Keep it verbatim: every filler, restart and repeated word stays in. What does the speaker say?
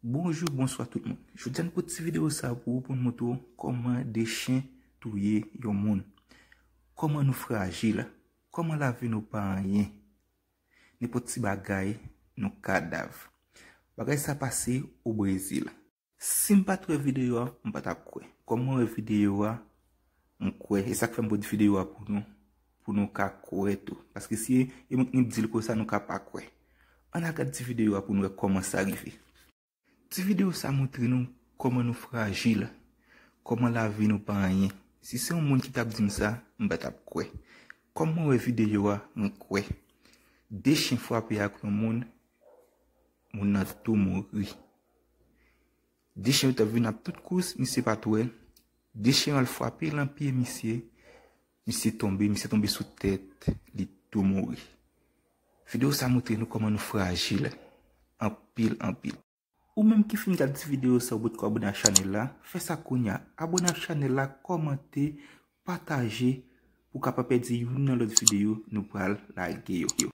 Bonjou, bonswa tout moun. Jodi a n pote ti videyo sa pou ou, pou n montre w kòman de chen touye yon moun. Kòman nou frajil. Kòman lavi nou pa anyen. Nenpòt ti bagay, nou kadav. Bagay sa pase o Brezil. Si m pa t wè videyo a, m pa t ap kwè. Kòm mwen wè videyo a, m kwè. E sa k fè m pote videyo a pou nou, pou nou ka kwè tou. Paske si e mwen ki di l konsa, nou ka pa kwè. Ann al gad ti videyo a pou n wè kòman sa rive. Ti videyo sa montre nou kòman nou frajil, kòman lavi nou pa anyen. Si se yon moun ki t ap di m sa, m pa t ap kwè. Kòm mwen wè videyo a, m kwè. De chen frape ak yon moun, moun nan tou mouri. De chen yo t ap vin ap tout kous, misye pa t wè. De chen yo al frape nan pye misye, misye tonbe, misye tonbe sou tèt, li tou mouri. Videyo sa montre nou kòman nou frajil anpil, anpil. Ou menm ki fin gad ti videyo sa ou potko abòne ak chanèl la, fè sa kounye a. Abòne ak chanèl la, kòmante, pataje pou w ka pa pèdi youn nan lòt videyo nou pral lage yo.